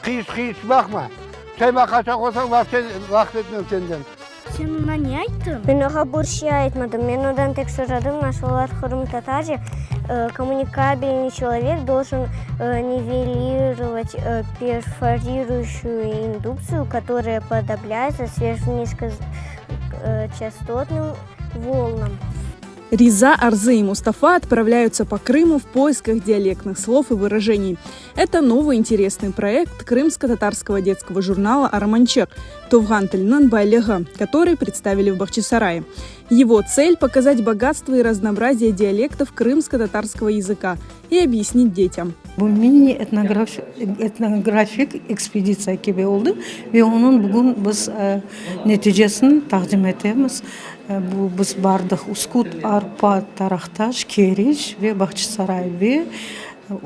Qıyış-qıyış baqma. Çayma qaçaq olsañ, vaqıt etmem senden. Sen oña ne ayttıñ? Men oña bir şey aytmadım. Men ondan tek soradım, nasıl olar qırımtatarca, Kommunikabelnıy çelovek doljen nivelirovat perforiruyuşçuyu induktsiyu, kotoraya podobляется сверхнизкочастотным волнам. Риза, Арзы и Мустафа отправляются по Крыму в поисках диалектных слов и выражений. Это новый интересный проект крымско-татарского детского журнала «Арманчек» «Тувğan tilniñ baylığı», который представили в Бахчисарае. Его цель – показать богатство и разнообразие диалектов крымско-татарского языка и объяснить детям. Bu mini etnografik ekspeditsiya kibi oldı ve onıñ bugün biz neticesini taqdim etemiz. Bu biz bardıq Üsküt, Arpat, Taraqtaş, Keriç ve Bağçasaray ve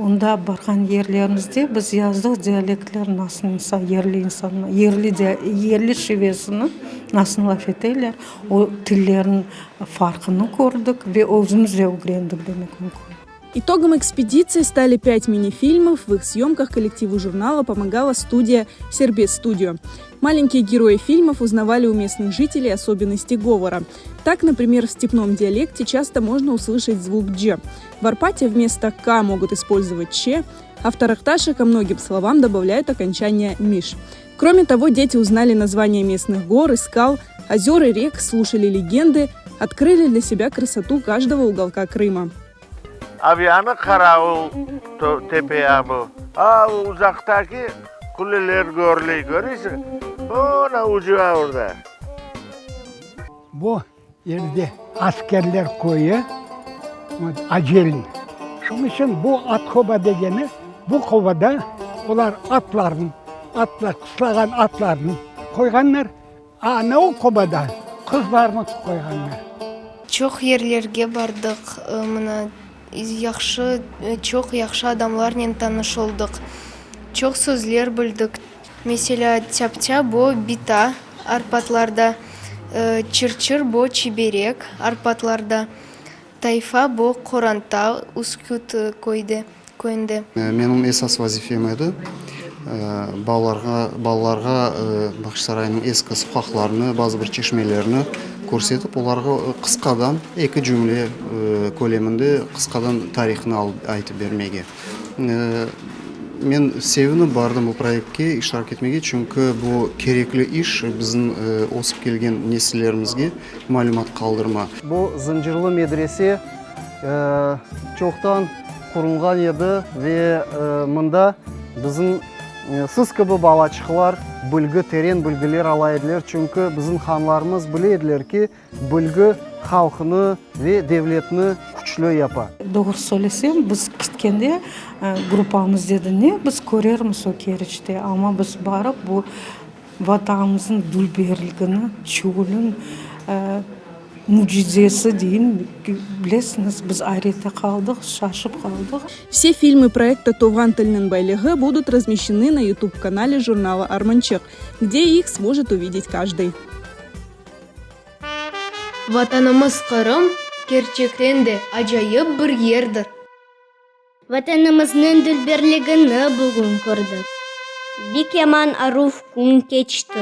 onda barğan yerlerimizde biz yazdıq dialektler nasıl insan, yerli insanlar, yerli yerli şivesini nasıl laf eteler, o tillerniñ farqını kördik ve özümiz de ögrendik demek mümkün. Итогом экспедиции стали пять мини-фильмов. В их съемках коллективу журнала помогала студия «Сербес Студио». Маленькие герои фильмов узнавали у местных жителей особенности говора. Так, например, в степном диалекте часто можно услышать звук «дж». В Арпате вместо «к» могут использовать «ч», а в Тарахташе ко многим словам добавляют окончание «миш». Кроме того, дети узнали названия местных гор и скал, озер и рек, слушали легенды, открыли для себя красоту каждого уголка Крыма. Avyanı qaravul tepe bu. A, uzaqtaki quleler körüley, köreysiñ? Ona ucu orada. Bu yerde askerler köyü, Acelin. Şunıñ içün bu Atqoba degeni, bu qobada olar atlarnı, atlar, qıslağan atlarnı qoyğanlar, a ana o qobada qızlarnı qoyğanlar. Çoq yerlerge bardıq, mına, yahşı, çoq yahşı adamlarnen tanış oldıq. Çoq sözler bildik. Meselâ, çapça bo bita, Arpatlarda, çır-çır bo çiberek, Arpatlarda, tayfa bo qoranta, Üsküt köyde, köyünde. Menim esas vazifem edi, balalarğa balalarğa Bağçasaraynıñ eski soqaqlarını, bazı bir çeşmelerini körsetip, olarğa qısqadan, eki cümle köleminde qısqadan tarihını alıp aytıp bermege. Men sevinip bardım bu proyektke iştirak etmege, çünki bu kerekli iş, bizim ösip kelgen nesillerimizge malümat qaldırma. Bu Zıncırlı medrese çoqtan qurulğan edi ve mında bizim siz kibi balaçıqlar bilgi, teren bilgiler ala ediler, çünki bizim hanlarımız bile ediler ki, Bilgi halqnı ve devletni küçlü yapa. Doğru söylesem, biz ketkende gruppamız dedi, ne biz körermiz o Keriçte, amma biz barıp bu Vatanımıznıñ dülberligini, çölüñ mücizesi deyin, bilesiñiz, biz ayrette qaldıq, şaşıp qaldıq. Vse filmı proekta Tuvğan tilniñ baylığı budut razmещены на YouTube-kanale jurnala Armançıq, gde их sможет uvidet каждый. Vatanımız Qırım kerçekten de acayip bir yerdir. Vatanımıznıñ dülberligini bugün kördik. Bik yaman aruv kün keçti.